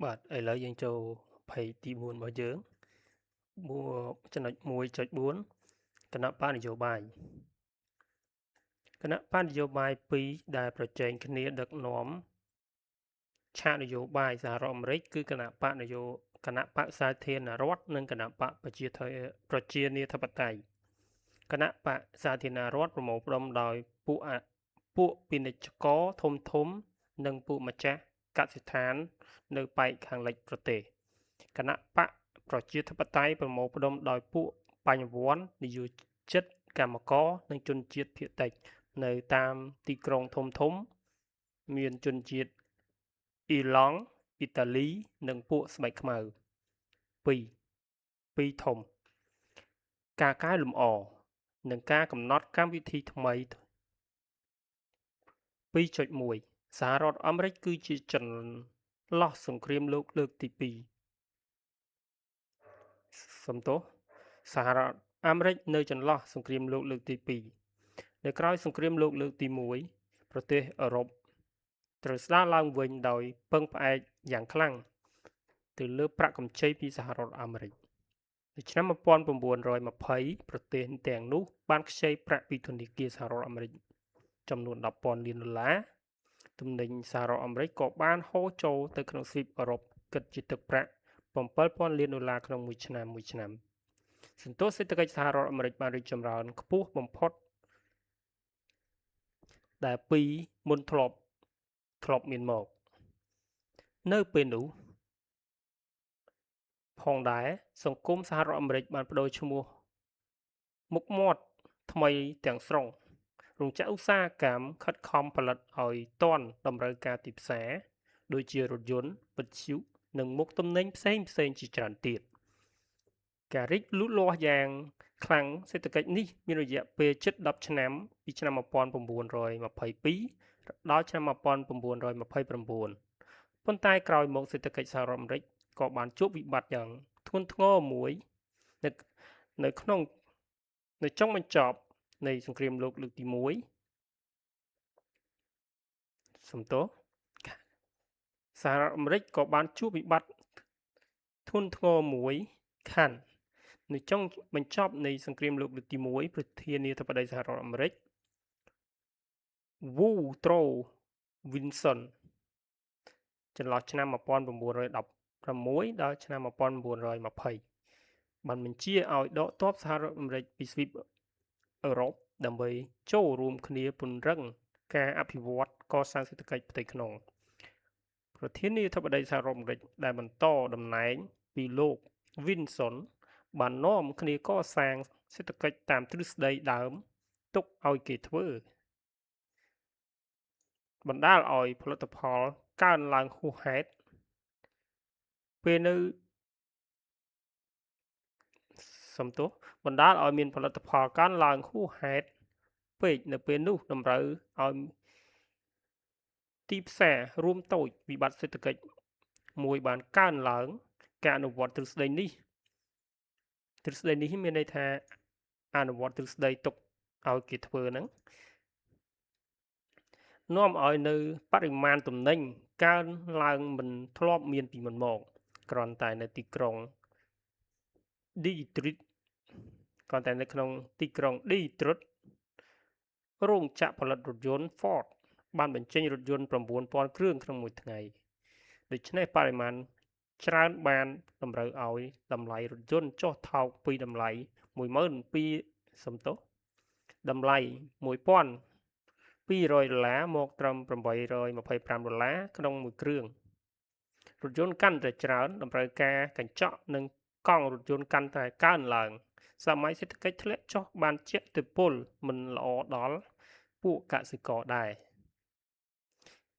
បាទឥឡូវយើងចូល page ទី4របស់យើងចំណុច1.4គណបក្សនយោបាយគណបក្សនយោបាយពីរដែលប្រជែងគ្នាដឹកនាំឆាកនយោបាយសហរដ្ឋអាមេរិកគឺគណបក្សនយោគណបក្សសាធារណរដ្ឋនិងគណបក្សប្រជាធិប្រជានាធិបតេយ្យគណបក្សសាធារណរដ្ឋប្រមូលផ្ដុំដោយពួកពួកពាណិជ្ជករធំធំនិងពួកម្ចាស់កសិដ្ឋាននៅប៉ែកខាងលិចប្រទេសគណបក្សប្រជាធិបតេយ្យប្រមូលផ្ដុំដោយពួកបញ្ញវន្តនយោជិតកម្មករនិងជនជាតិភាគតិចនៅតាមទីក្រុងធំធំមានជនជាតិអ៊ីឡង់អ៊ីតាលីនិងពួកស្បែកខ្មៅ2 2ធំការកែលម្អនិងការកំណត់កម្មវិធីថ្មី2.1សហរដ្ឋអាមេរិកគឺជាចន្លោះសង្គ្រាមលោកលើកទី2សំទោសសហរដ្ឋអាមេរិកនៅចន្លោះសង្គ្រាមលោកលើកទី2នៅក្រោយសង្គ្រាមលោកលើកទី1ប្រទេសអឺរ៉ុបត្រូវស្ដារឡើងវិញដោយពឹងផ្អែកយ៉ាងខ្លាំងទៅលើប្រាក់កម្ចីពីសហរដ្ឋអាមេរិកនៅឆ្នាំ1920ប្រទេសទាំងនោះបានខ្ចីប្រាក់ពីធនាគារសហរដ្ឋអាមេរិកចំនួន10,000លានដុល្លារទំនិញសហរដ្ឋអាមេរិកក៏បានហូរចូលទៅក្នុងទ្វីបអឺរ៉ុបគិតជាទឹកប្រាក់7,000លានដុល្លារក្នុងមួយឆ្នាំមួយឆ្នាំសន្ទុះសេដ្ឋកិច្ចសហរដ្ឋអាមេរិកបានរីកចម្រើនខ្ពស់បំផុតដែលពីមុនធ្លាប់ធ្លាប់មានមកនៅពេលនោះផងដែរសង្គមសហរដ្ឋអាមេរិកបានប្ដូរឈ្មោះមុខមាត់ថ្មីទាំងស្រុងរោងចក្រឧស្សាហកម្មខិតខំផលិតឲ្យទាន់តម្រូវការទីផ្សារដូចជារថយន្តវិទ្យុនិងមុខទំនិញផ្សេងផ្សេងជាច្រើនទៀតការរីកលូតលាស់យ៉ាងខ្លាំងសេដ្ឋកិច្ចនេះមានរយៈពេលជិត10ឆ្នាំពីឆ្នាំ1922ដល់ឆ្នាំ1929ប៉ុន្តែក្រោយមកសេដ្ឋកិច្ចសហរដ្ឋអាមេរិកក៏បានជួបវិបត្តិយ៉ាងធ្ងន់ធ្ងរមួយនៅនៅក្នុងនៅចុងបញ្ចប់នៃសង្គ្រាមលោកលើកទី1សំទោសសហរដ្ឋអាមេរិកក៏បានជួបវិបត្តិធ្ងន់ធ្ងរមួយខណ្ឌនៅចុងបញ្ចប់នៃសង្គ្រាមលោកលើកទី1ប្រធានាធិបតីសហរដ្ឋអាមេរិក Woodrow Wilson ចន្លោះឆ្នាំ1916ដល់ឆ្នាំ1920បានបញ្ជាឲ្យដកទ័ពសហរដ្ឋអាមេរិកពីទ្វីបអឺរ៉ុបដើម្បីចូលរួមគ្នាពង្រឹងការអភិវឌ្ឍកសាងសេដ្ឋកិច្ចផ្ទៃក្នុងប្រធានាធិបតីសហរដ្ឋអាមេរិកដែលបន្តតំណែងពីលោក Wilson បាននាំគ្នាកសាងសេដ្ឋកិច្ចតាមទ្រឹស្ដីដើមទុកឲ្យគេធ្វើបណ្ដាលឲ្យផលិតផលកើនឡើងហួសហេតុពេលនៅសំទោសបណ្ដាលឲ្យមានផលិតផលកើនឡើងហួសហេតុពេកនៅពេលនោះតម្រូវឲ្យទីផ្សាររួមតូចវិបត្តិសេដ្ឋកិច្ចមួយបានកើនឡើងការអនុវត្តទ្រឹស្ដីនេះទ្រឹស្ដីនេះមានន័យថាអនុវត្តទ្រឹស្ដីទុកឲ្យគេធ្វើហ្នឹងនាំឲ្យនៅបរិមាណទំនិញកើនឡើងមិនធ្លាប់មានពីមុនមកគ្រាន់តែនៅទីក្រុង Detroit គ្រាន់តែនៅក្នុងទីក្រុង Detroit រោងចក្រផលិតរថយន្ត Ford បានបញ្ចេញរថយន្ត9000គ្រឿងក្នុងមួយថ្ងៃដូច្នេះបរិមាណច្រើនបានតម្រូវឲ្យតម្លៃរថយន្តចុះថោកពីតម្លៃ12000សំទោសតម្លៃ1200ដុល្លារមកត្រឹម825ដុល្លារក្នុងមួយគ្រឿងរថយន្តកាន់តែច្រើនតម្រូវការកញ្ចក់និងកង់រថយន្តកាន់តែកើនឡើងសម័យសេដ្ឋកិច្ចធ្លាក់ចុះបានជះឥទ្ធិពលមិនល្អដល់ពួកកសិករដែរ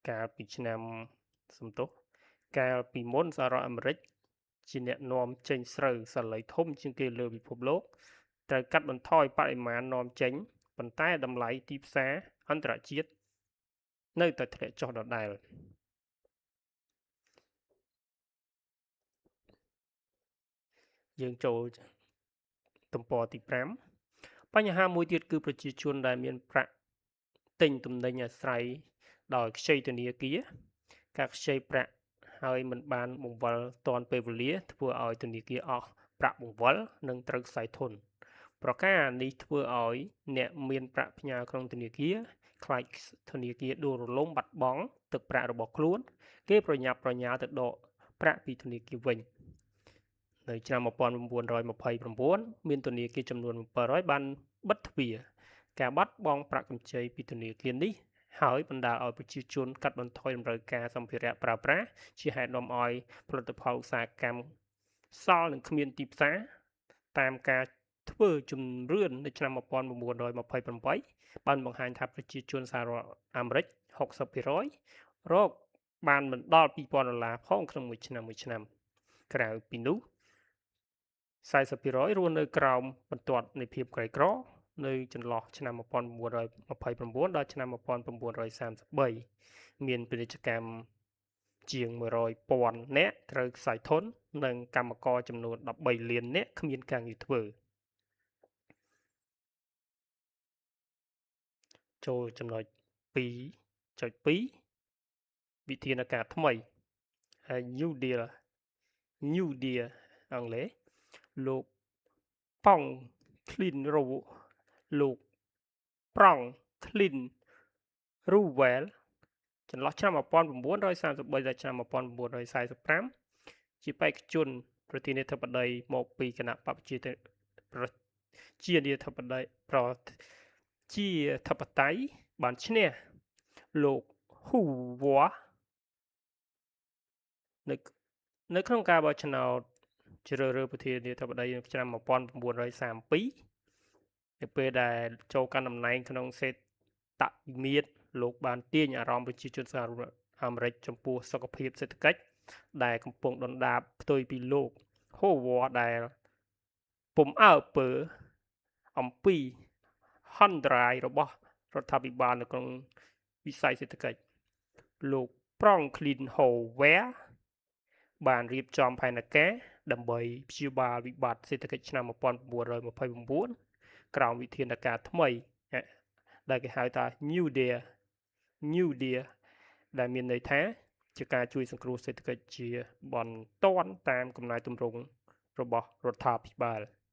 កាលពីឆ្នាំសំទោសកាលពីមុនសហរដ្ឋអាមេរិកជាអ្នកនាំចេញស្រូវសាលីធំជាងគេលើពិភពលោកត្រូវកាត់បន្ថយបរិមាណនាំចេញប៉ុន្តែតម្លៃទីផ្សារអន្តរជាតិនៅតែធ្លាក់ចុះដដែលយើងចូលទំព័រទី5បញ្ហាមួយទៀតគឺប្រជាជនដែលមានប្រាក់ទិញទំនិញអាស្រ័យដោយខ្ចីធនាគារការខ្ចីប្រាក់ ហើយមិនបានបង្វិលទាន់ពេលវេលាធ្វើឲ្យធនាគារអស់ប្រាក់បង្វិលនិងត្រូវក្ស័យធនប្រការនេះធ្វើឲ្យអ្នកមានប្រាក់ផ្ញើក្នុងធនាគារខ្លាចធនាគារដួលរលំបាត់បង់ទឹកប្រាក់របស់ខ្លួនគេប្រញាប់ប្រញាល់ទៅដកប្រាក់ពីធនាគារវិញនៅឆ្នាំ1929មានធនាគារចំនួន700បានបិទទ្វារការបាត់បង់ប្រាក់កម្ចីពីធនាគារនេះហើយបណ្ដាលឲ្យប្រជាជនកាត់បន្ថយតម្រូវការសម្ភារៈប្រើប្រាស់ជាហេតុនាំឲ្យផលិតផលឧស្សាហកម្មសល់នឹងគ្មានទីផ្សារតាមការធ្វើជំរឿននៅឆ្នាំ1928បានបង្ហាញថាប្រជាជនសហរដ្ឋអាមេរិក 60% រកបានមិនដល់2000ដុល្លារផងក្នុងមួយឆ្នាំមួយឆ្នាំក្រៅពីនោះ 40% រស់នៅក្រោមបន្ទាត់នៃភាពក្រីក្រនៅចន្លោះឆ្នាំ1929ដល់ឆ្នាំ1933មានពាណិជ្ជកម្មជាង100,000នាក់ត្រូវក្ស័យធននិងកម្មករចំនួន13លាននាក់គ្មានការងារធ្វើចូលចំណុច 2.2 វិធានការថ្មី New Deal New Deal អង់គ្លេសលោកប៉ង់ឃ្លីនរ៉ូលោកប្រង់ឃ្លីនរូវែលចន្លោះឆ្នាំ1933ដល់ឆ្នាំ1945ជាបេក្ខជនប្រធានាធិបតីមកពីគណៈបក្សប្រជានាធិបតីប្រជាធិបតេយ្យបានឈ្នះលោកហ៊ូវ៉ានៅក្នុងការបោះឆ្នោតជ្រើសរើសប្រធានាធិបតីនៅឆ្នាំ1932នៅពេលដែលចូលកាន់តំណែងក្នុងសេតវិមានលោកបានទាញអារម្មណ៍ប្រជាជនសហរដ្ឋអាមេរិកចំពោះសុខភាពសេដ្ឋកិច្ចដែលកំពុងដុនដាបផ្ទុយពីលោកហូវដែលពុំអើពើអំពីហន្តរាយរបស់រដ្ឋាភិបាលនៅក្នុងវិស័យសេដ្ឋកិច្ចលោកប្រង់ឃ្លីនហូវែបានរៀបចំផែនការដើម្បីព្យាបាលវិបត្តិសេដ្ឋកិច្ចឆ្នាំ1929ក្រោមវិធានការថ្មីដែលគេហៅថា New Deal New Deal ដែលមានន័យថាជាការជួយសង្គ្រោះសេដ្ឋកិច្ចជាបន្ទាន់តាមកំណែទម្រង់របស់រដ្ឋាភិបាល។